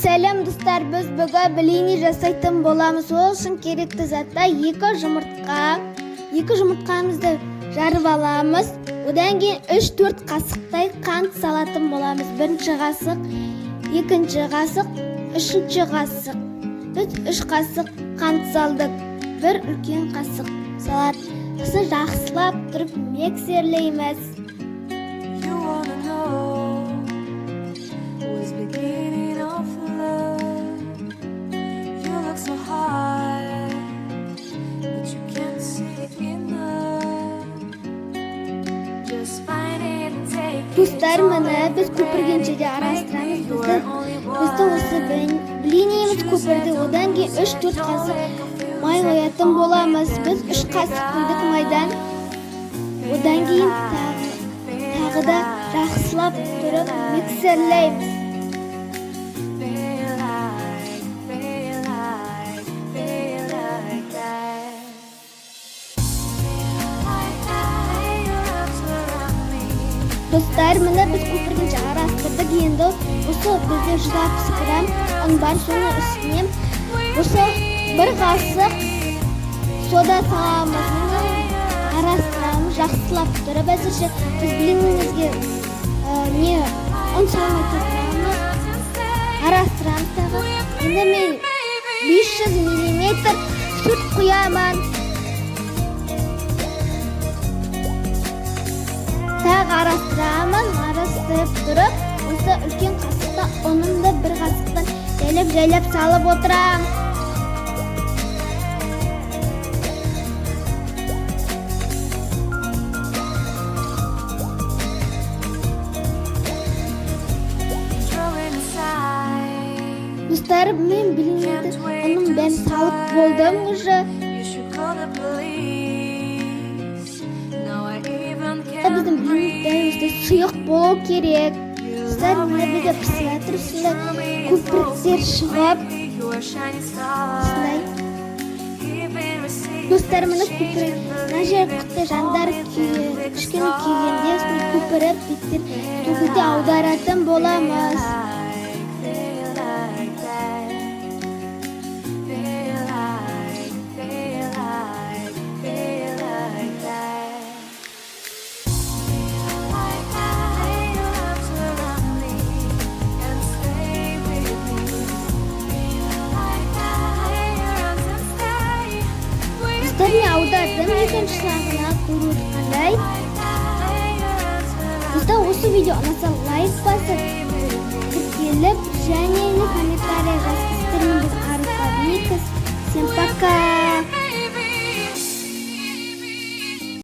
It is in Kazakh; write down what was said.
Сәлем, достар! Біз бүгін блины жасайтын боламыз. Ол үшін керекті заттар: екі жұмыртқа. Екі жұмыртқамызды жарып аламыз. Одан кейін 3-4 қасықтай қант салатын боламыз. Бірінші қасық, екінші қасық, үшінші қасық. Біз 3 қасық қант салдық. Бір үлкен қасық салат. Сосын жақсылап тұрып миксерлейміз. You wanna know was beginning of love. You look so high, but you can't see enough. Just find it and take it. Достар, міне, біз көпіргенше де араластырамыз. Біздің осы блиніміз көпірді. Одан кейін 3-4 қасық май қоятын боламыз. Біз 3 қасық құйдық майдан. Одан кейін тағы да жақсылап тұрып миксерлейміз. Feel like, feel like, feel like that. Feel like that. Lay your arms around me. Достар, міне, біз көпіргенше араластырдық. Енді осы бізде 160 грамм ұн бар, соның үстіне осы бір қасық сода саламыз. Міне, араластырамыз жақсылап тұрып. Әзірше біз блинімізге не ұн салмай тұрамыз. Араластырамыз тағы. Енді мен 500 миллиметр сүт құямын. Тағы араластырамын. Араластырып тұрып, осы үлкен қасықта ұнымды бір қасықтан жайлап жайлап салып отырамын. Drawing aside. Достар, мен блинді ұнның бәрін салып болдым уже. You should call the police. Now I even Біздің can't блин дәл осындай сұйық болу керек. Достар, міне, бізде пісіп жатыр, осындай көпіріктер шығып You are shining star. осындай. Even Достар, міне, көпірік мына жер құтты жандар кішкене күйгенде, осындай көпіріп беттер, сол кезде аударатын боламыз. Feel like that. Feel like, feel like, feel like that. Feel like that. Lay your arms around me and stay with me. Feel like that. Lay your arms and stay with Достар, мен аудардым екінші жағына, көріп отырғандай. Lay your arms around Достар, осы видео ұнаса, лайк басып, тіркеліп және